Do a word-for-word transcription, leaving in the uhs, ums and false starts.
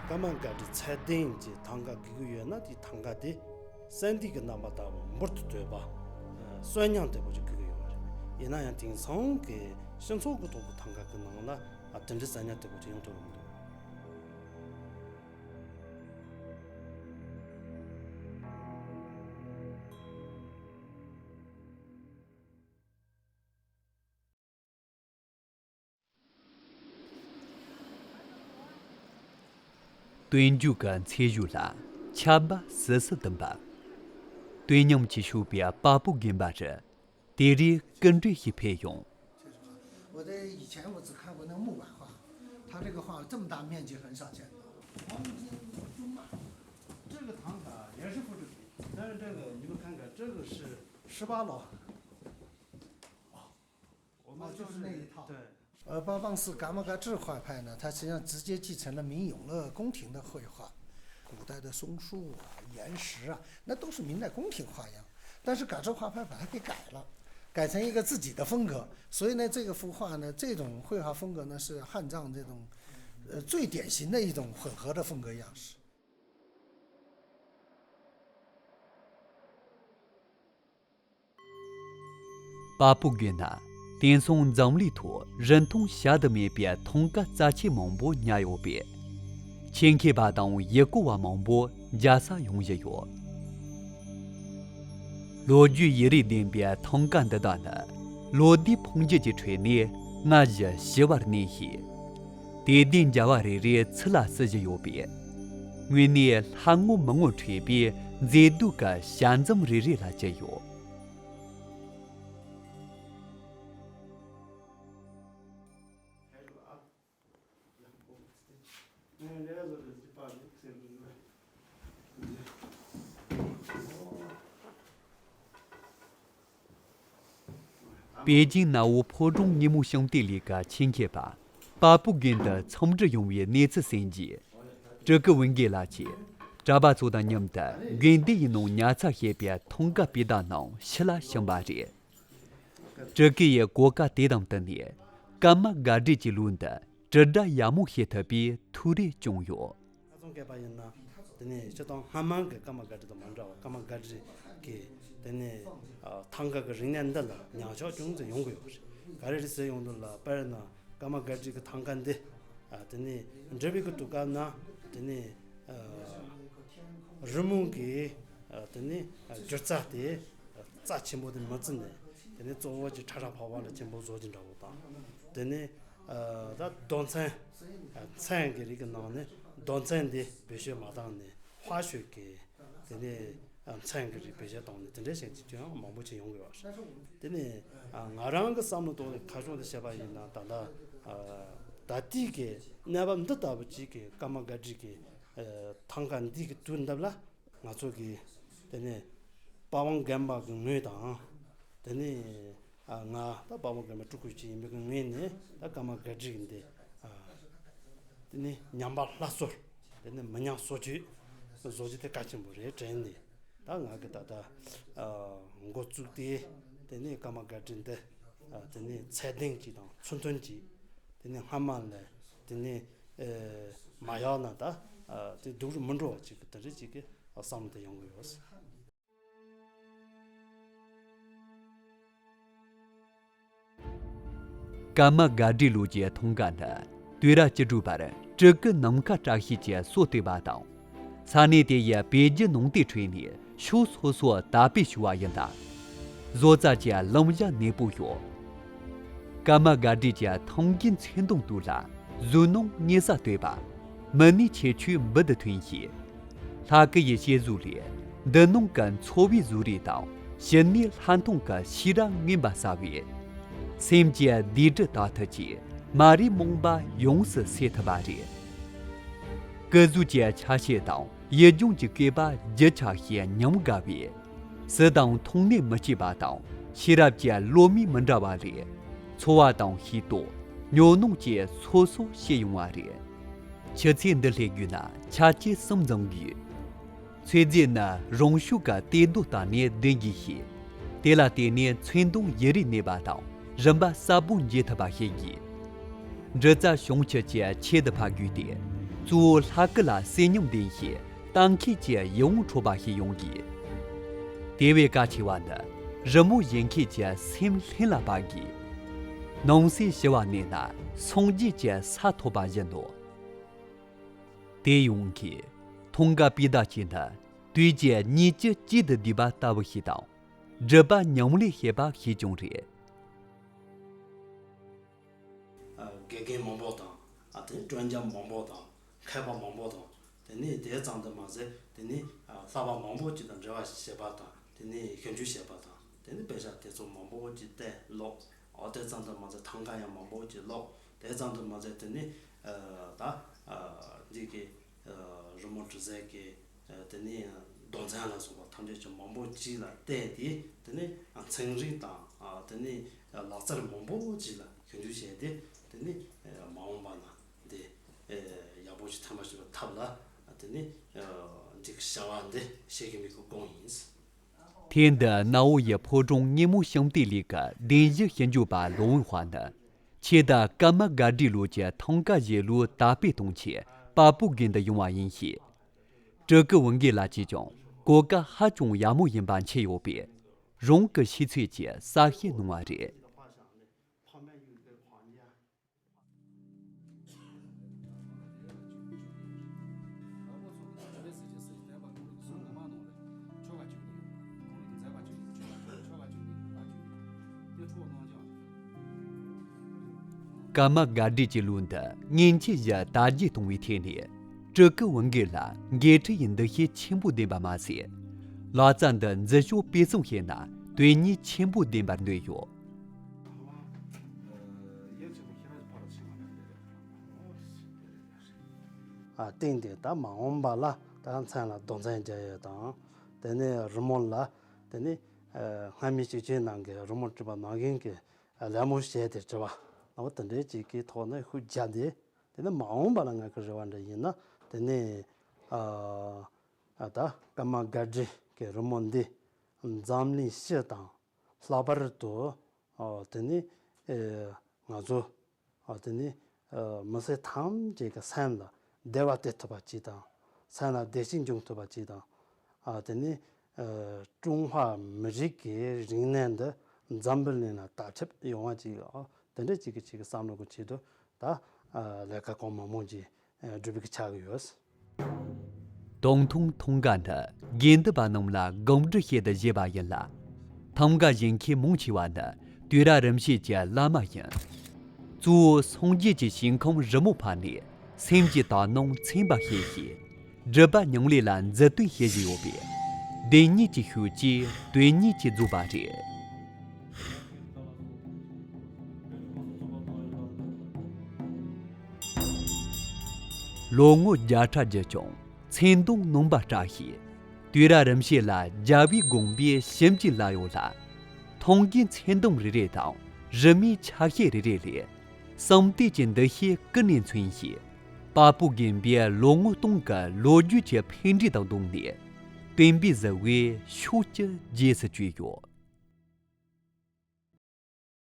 ཀརྨ་སྒར་རི་ཚད་ལྡན་གྱི་ཐང་ག་དགོས་ཀྱི་ཡོད་ན། དེའི་ཐང་ག་དེ་སེམས་སྡུག་གི་རྣམ་པ་ལྟ་བུ་འབུར་དུ་དོད་པ། གསོན་ཉམས་དོད་པོ་ཅིག་དགོས་ཀྱི་ཡོད་པ་རེད། ཡིན་ན་ཡང་དེང་སང་གི་སྤྱི་ཚོགས་ཀྱི་ཐོག་གི་ཐང་ག་གི་ནང་ལ་དེ་འདྲའི་གསོན་ཉམས་དོད་པོ་ཅིག་ཡོང་ཐུབ་ཀྱི་མི་འདུག། སྟོན་མཇུག་གི་མཚན་བཞུགས་ལ་ཆར་པ་སིལ་སིལ་ལྡུམ་པ། དུས་མཉམ་གྱིས་བྱུག་པའི་པ་སྤུ་དགོན་པ་རུ་དེ་རིང་སྐུ་མགྲོན་ཞིག་ཕེབས་ཡོང་། 我在以前我只看过那木板画，他这个画这么大面积很少见到。黄金镁嘛，这个唐卡也是复制品，但是这个你们看看，这个是十八楼。我们就是那一套。对。呃，八棒寺噶玛噶智画派呢，它实际上直接继承了明永乐宫廷的绘画，古代的松树啊、岩石啊，那都是明代宫廷花样。但是噶智画派把它给改了，改成一个自己的风格，所以呢，这个幅画呢，这种绘画风格呢，是汉藏这种，呃，最典型的一种混合的风格样式。 པ་སྤུ་དགོན་ན་དེང་སང་འཛམ་གླིང་ཐོག་རིན་ཐང་གཞལ་དུ་མེད་པའི་ཐང་ག་རྩ་ཆེ་མང་པོ་ཉར་ཡོད་པས། ཆེད་མཁས་པ་དང་ཡུལ་སྐོར་བ་མང་པོ་མཇལ་ས་ཡོང་བཞིན་ཡོད། ལོ་རྒྱུས་ཡུན་རིང་ལྡན་པའི་ཐང་ག་འདི་དག་ནི་ལོ་ཟླའི་འཕོ་འགྱུར་གྱི་ཁྲོད་ནས་སྔར་བཞིན་ཞི་བར་གནས་ཤིང་། དད་ལྡན་མཇལ་བ་རེ་རེའི་ཚུལ་ལ་བརྩི་བཞིན་ཡོད་པས། དངོས་གནས་ལྷ་ངོ་མི་ངོ་འཕྲད་པའི་མཛེས་སྡུག་གི་ཞལ་འཛོམས་རེ་རེ་ལ་ཅི་ཡོད། པེ་ཅིང་ནའོ་ཕོ་བྲང་ཉིན་མོ་ཤིང་རྟའི་ལས་ཀ་ཆེད་མཁས་པ་པ་སྤུ་དགོན་དུ་འཚམས་འདྲི་ཡོང་བའི་གནས་ཚུལ་གསན་རྗེས། སྤྲུལ་སྐུ་བུ་འགས་ལགས་ཀྱིས་གྲྭ་པ་ཚོ་དང་མཉམ་དུ་དགོན་སྡེ་ཡི་ནང་ཉར་ཚགས་བྱས་པའི་ཐང་ག་སྤུས་དག་རྣམས་ཕྱི་ལ་ཕྱིན་པ་རེད། སྤྲུལ་སྐུ་ཡིས་གོ་སྐབས་དེ་དང་བསྟུན་ནས་ཀརྨ་སྒར་བྲིས་ཀྱི་ལུགས་འདི་དྲིལ་བསྒྲགས་ཡག་མོ་བྱེད་ཐུབ་པའི་ཐུགས་རེ་བསྐྱོན་ཡོད། ཁ་སང་བཀོད་པ་ཡིན་ན། དེ་ནས་སྤྱིར་བཏང་སྔ་མ་གི་ཀརྨ་སྒར་བྲིས་དང་མ་འདྲ་བར་ཀརྨ་སྒར་བྲིས་ཀྱི་དེ་ནས་ཨ་ཐང་ག་གི་རིག་གནས་འདི་ལ་ཉམས་ཆག་ཅུང་ཙམ་ཡོང་གི་ཡོད་པ་རེད། ག་རེ་རེད་ཟེར་ཡོང་དུས་ལ། དཔེར་ན་ཀརྨ་སྒར་བྲིས་ཀྱི་ཐང་ག་འདི་ཨ་དེ་ནས་འབྲི་བའི་གི་དུས་སྐབས་ན་དེ་ནས་ཨ་རི་མོ་གི་ཨ་དེ་ནས་ཨ་སྒྱུ་རྩལ་དེ་རྩ་ཆེན་པོ་དེ་མི་བརྩི་ནས། དེ་ནས་གཙོ་བོ་གི་ཁྲ་ཁྲ་ཕག་ཕག་ལ་ཆེན་པོ་བཟོ་རྒྱུ་འདྲ་བོ་དང་། དེ་ནས་ཨ་ད་རྡོ་ཚན། ཨ་ཚན་གྱི་རིགས་ཀྱི་ནང་ནས་རྡོ་ཚན་འདི་བེད་སྤྱོད་མ་བཏང་ནས་ཧྭ་ཤོད་ཀྱི་དེ་ནས་ཨ་ཚན་གྱི་རིགས་བེད་སྤྱོད་བཏང་ནས་དེ་འདྲའི་བྱེད་ཀྱི་ཡང་མང་པོ་ཅིག་ཡོང་གི་ཡོད་རེད། དེ་ནས་ཨ་ང་རང་གི་བསམ་བློ་ཐོག་ནས་ཁ་ཕྱོགས་ནས་བཤད་པ་ཡིན་ན། ད་ལྟ་ཨ་ད་ལྟའི་གི་གནས་བབ་འདི་ལྟ་བུ་ཅིག་གི་ཀརྨ་སྒར་བྲིས་ཀྱི་ཨ་ཐང་ག་འདི་གི་དུས་འདི་ལ། ང་ཚོ་གི་དེ་ནས་པ་ཝང་དགོན་པ་གི་ངོས་དང་། དེ་ནས་ཨ་ང་ད་པ་ཝང་དགོན་པའི་སྤྲུལ་སྐུ་ཅིག་ཡིན་པའི་གི་ངོས་ནས། ད་ཀརྨ་སྒར་བྲིས་ཀྱི་འདི་ཨ་དེ་ནས་ཉམས་པ་སླར་གསོ། དེ་ནས་མི་ཉམས་གསོ་བཅོས་བཟོ་རྒྱུ་དེ་གལ་ཆེན་པོ་རེད་དྲན་ནས། ད་ང་གི་ད་ལྟ་ཨ་འགོ་བཙུགས་ཏེ། དེ་ནས་ཀརྨ་སྒར་བྲིས་འདི་ཨ་དེ་ནས་ཚད་ལྡན་ཅིག་དང་ཚུལ་མཐུན་ཅིག། དེ་ནས་སྔ་མ་ལས་དེ་ནས་ཨེ་མ་ཡག་ན་ད་ཨ་དེ་སྡུག་རུ་མི་འགྲོ་བ་ཅིག་གི་དེ་འདྲ་ཅིག་གི་བསམ་བློ་དེ་ཡོང་གི་ཡོད། ཀརྨ་སྒར་བྲིས་ལུགས་ཀྱི་ཐང་ག་ནི་དུས་རབས་བཅུ་དྲུག་པར་སྤྲུལ་སྐུ་ནམ་མཁའ་བཀྲ་ཤིས་ཀྱིས་སྲོལ་བཏོད་པ་དང་། ས་གནས་དེ་ཡི་བོད་བརྒྱུད་ནང་བསྟན་ཁྲོད་ནས་ཕྱོགས་སོ་སོར་དར་སྤེལ་བྱུང་བ་ཡིན་ལ། བཟོ་རྩལ་གྱི་ལམ་བྱ་ནན་པོ་ཡོད། ཀརྨ་སྒར་བྲིས་ཀྱི་ཐང་གའི་མཚོན་དོང་དུ་ལ་གཟུགས་སྣང་སྙན་ས་བསྟོད་པ། མི་སྣའི་ཁྱད་ཆོས་འབུར་དུ་ཐོན་ཞིང་། ལྷ་སྐུ་ཡི་བྱད་གཟུགས་ལས་འདི་སྣང་གི་འཚོ་བའི་བཟོ་རིག་དང་ཞི་གནས་ལྷ་མཐོང་གི་ཤེས་རབ་མངོན་པར་གསལ་བས། སེམས་ཀྱི་བདེ་དྲོད་དག་ཐུབ་ཀྱིས་མ་རིག་རྨོངས་པ་ཡོངས་སུ་སེལ་ཐུབ་པ་རེད། སྐུ་གཟུགས་ཀྱི་ཆ་བྱད་དང་ཡུལ་ལྗོངས་ཀྱི་བཀོད་པ་རྒྱུ་ཆ་ཞིག་ཉམས་དགའ་བས། སྲིད་དང་མཐོང་སྣེ་མི་གཅིག་པ་དང་ཤེས་རབ་ཀྱི་ལོ་མིག་མི་འདྲ་བ་ལས། འཚོ་བ་དང་ཤེས་རྟོགས་ཉོན་མོངས་ཀྱི་སོ་སོ་ཤེས་ཡོང་བ་རེད། ཆུ་ཚད་འདི་སླེབས་དགོས་ན་ཆ་རྐྱེན་གསུམ་འཛོམས་དགོས། ཚོད་རྫས་ནི་རང་ཤུགས་ཀྱིས་གཏེར་རྡོ་ལྟར་ནས་འདོན་དགོས་ཤིང་། དེ་ལ་བརྟེན་ནས་མཚོན་དོང་ཡུན་རིང་གནས་པ་དང་རིན་པ་གསལ་པོ་འཇལ་ཐུབ་པ་བྱེད་དགོས། འབྲུ་རྩལ་བྱང་ཆུབ་ཀྱི་ཁྱད་དུ་འཕགས་རྒྱུ་སྟེ། གཙོ་བོ་ལྷ་སྐུ་ལ་བསོད་སྙོམས་ལྡན་ཞིང་གཏམ་མཁས་ཀྱི་ཡིད་འོང་འཕྲོད་པ་ཞིག་ཡོང་གིས། དེ་བས་གལ་ཆེ་བ་ནི་རི་མོ་བཞེངས་མཁན་གྱི་སེམས་ལྷིང་ལ་བབ་གིས། ནང་གསེས་ཞི་བ་གནས་ན་སངས་རྒྱས་ཀྱི་ས་ཐོབ་པ་བཞིན་ནོ། དེ་ཡོང་གིས་མཐོང་ག་པའི་བརྡ་ཅན་ནི་དུས་ཀྱི་སྙིང་རྗེ་གཅིག་ཏུ་བསྡུས་པ་ལྟ་བུ་ཞིག་དང་། སྒྲུབ་པ་ཉམས་ལེན་བྱེད་པ་ཞིག་ཀྱང་རེད། ཨ། དགེ་རྒན་མང་པོ་དང་། ཨ། དེ་སྤྲོ་འཆམ་མང་པོ་དང་། མཁས་པ་མང་པོ་དང་། དེ་ནས་དེ་ཙམ་དུ་མ་ཟད། དེ་ནས། ཨ། བསླབ་པ་མང་པོ་ཅིག་དང་འབྲེལ་བ་བྱེད་པ་དང་། དེ་ནས་ཞིབ་འཇུག་བྱེད་པ་དང་། དེ་ནས་དཔེ་ཆ་དེ་ཚོ་མང་པོ་ཅིག་བལྟས་ཀློག་ཨོ། དེ་ཙམ་དུ་མ་ཟད་ཐང་ག་ཡང་མང་པོ་ཅིག་ཀློག་དེ་ཙམ་དུ་མ་ཟད། དེ་ནས། ཨ། ད། ཨ། འདི་གི། ཨ། རི་མོ་འབྲི་ཟས་ཀྱི། ཨ། དེ་ནས་རྡོ་ཚན་ལ་སོགས་པ་ཐམས་ཅད་ཀྱི་མང་པོ་ཅིག་ལ་བལྟས་ཏེ། དེ་ནས་ཚན་རིག་དང་། ཨ། དེ་ནས་ལག་རྩལ་མང་པོ་ཅིག་ལ་ཞིབ་འཇུག་བྱས་ཏེ། དེ་ནས། ཨ། མ་འོངས་པ་ན་འདི། ཨ། ཡག་པོ་ཞིག་ཐོན་པ་ཞིག་ཐབས་ལ། དེ་ནས། ཨ། འདི་གི་བྱ་བ་འདི་བྱེད་ཀྱི་མེད་ཀྱི་དགོངས་ཡིན། དེ་འདི་གནའ་བོ་ཡི་ཕོ་བྲང་སྙེ་མོ་བྱུང་ལྟའི་ལུགས་ཀྱི་གདན་བཞི་ཞིབ་འཇུག་པ་ལོ་ཝུན་ཧྭ་ནི། ཆེད་དུ་ཀརྨ་སྒར་བགྲེས་ལོ་ཀྱི་ཐང་ག་བཞེས་ལུགས་དར་སྤེལ་གཏོང་ཆེད་པ་སྤུ་དགོན་དུ་ཡོང་བ་ཡིན་ཞིང་། སྤྲུལ་སྐུ་ཝུན་དགེ་ལགས་ཀྱིས་ཀྱང་གོ་སྐབས་ཧ་ཅང་ཡག་མོ་ཡིན་པ་མཁྱེན་ཡོད་པས། རང་གི་ཤེས་ཚད་ཀྱིས་གསལ་བཤད་གནང་བ་རེད། ཀརྨ་སྒར་བགྲེས་ཀྱི་ལུགས་འདི་མཉེན་ཆས་བཞི་དར་རྒྱས་གཏོང་བའི་ཐད་ནས། སྤྲུལ་སྐུ་ཝུན་དགེ་ལ་འགན་འཁྲི་ཡི་འདུ་ཤེས་ཆེན་པོ་ལྡན་པ་མ་ཟད། ལག་རྩལ་འདི་འཛིན་སྐྱོང་སྤེལ་གསུམ་བྱས་ན་དོན་སྙིང་ཆེན་པོ་ལྡན་པར་འདོད་ཡོད། ཨ། སྟེང་དེ་ད་མ་འོངས་པ་ལ་ད་མཚན་ལ་རྡོ་ཚན་རྒྱག་ཡས་དང་། དེ་ནས་རི་མོ་ལ། དེ་ནས། ཨ། སྔ་མའི་ཤེས་བྱའི་ནང་གི་རི་མོ་བྲིས་པ་ནང་བཞིན་གྱི། ཨ། ལད་མོ་བྱས་ཏེ་བྲིས་པ། འོ། དེ་འདྲའི་ཅིག་གི་ཐོག་ནས་ཤུགས་བརྒྱབ་སྟེ། དེ་ནས་མ་འོངས་པ་ལ་ང་གི་རེ་བ་འདྲ་ཡིན་ན། དེ་ནས། ཨ། ཨ། ད་ཀརྨ་སྒར་བགྲེས་ཀྱི་རི་མོ་འདི་འཛམ་གླིང་སྤྱི་དང་ལྷག་པར་དུ། ཨ། དེ་ནས། ཨེ། ང་ཚོ། ཨ། དེ་ནས། ཨ། མི་སེར་ཐམས་ཅད་ཀྱི་སེམས་ལ་བདེ་བ་སྟེར་ཐུབ་པ་ཅིག་དང་། སེམས་ལ་བདེ་སྐྱིད་འབྱུང་ཐུབ་པ་ཅིག་དང་། ཨ། དེ་ནས། ཨ། ཀྲུང་ཧྭ་མི་རིགས་ཀྱི་རིག་གནས་འདི་འཛམ་བུ་གླིང་ལ་དར་ཁྱབ་ཡོང་བ་ཅིག་ཨ། དེ་འདྲ་ཅིག་གི་ཅིག་གི་བསམ་བློ་གི་ཆེད་དུ་ད། ཨ། ལས་ཀ་གང་མང་མང་ཅིག་ཨ། སྒྲུབ་པའི་ཆགས་ཀྱི་ཡོད། སྟོང་ཐུང་ཐང་ག་འདི་དགེ་འདུན་པ་རྣམས་ལ་སྒོམ་སྒྲུབ་བྱེད་དུ་བཞེས་པ་ཡིན་ལ། ཐང་ག་བཞེངས་མཁན་མང་ཆེ་བ་ནི་དུས་རབས་རིམ་བྱེད་ཀྱི་བླ་མ་ཡིན། གཙོ་བོ་སངས་རྒྱས་ཀྱི་ཞིང་ཁམས་རི་མོ་ཕར་ནས་སེམས་ཀྱི་དག་སྣང་ཚིམ་པ་བྱེད་ཅིང་། སྒྲུབ་པ་ཉམས་ལེན་ལ་མཛུབ་སྟོན་བྱེད་བཞིན་ཡོད་པས། བདེན་གཉིས་ཀྱི་ཤུགས་ཀྱིས་དོན་གཉིས་ཀྱིས་རྫོགས་པ་རེད། ལོ་ངོ་བརྒྱ་ཕྲག་བརྒྱུད་ཀྱང་མཚན་དུང་སྣང་བ་བཀྲ་ཞིང་། དུས་རབས་རིམ་བྱེད་ལ་རྒྱལ་བའི་དགོངས་པའི་ཞིབ་འཇུག་ལ་ཡོད་ལ། ཐང་གའི་མཚན་དུང་རེ་རེ་དང་རི་མོའི་ཆ་ཤས་རེ་རེ་ལས། བསམ་གཏན་གྱི་འདུ་ཤེས་ཀུན་ནས་མཚོན་ཞིང་། པ་སྤུ་དགོན་པའི་ལོ་ངོ་སྟོང་གི་ལོ་རྒྱུས་ཀྱི་ཕན་འབྲས་དང་བསྡོངས་ནས། སྟོན་པའི་གཟི་འོད་ཕྱོགས་བཅུར་རྒྱས་སུ་བཅུག་ཡོད།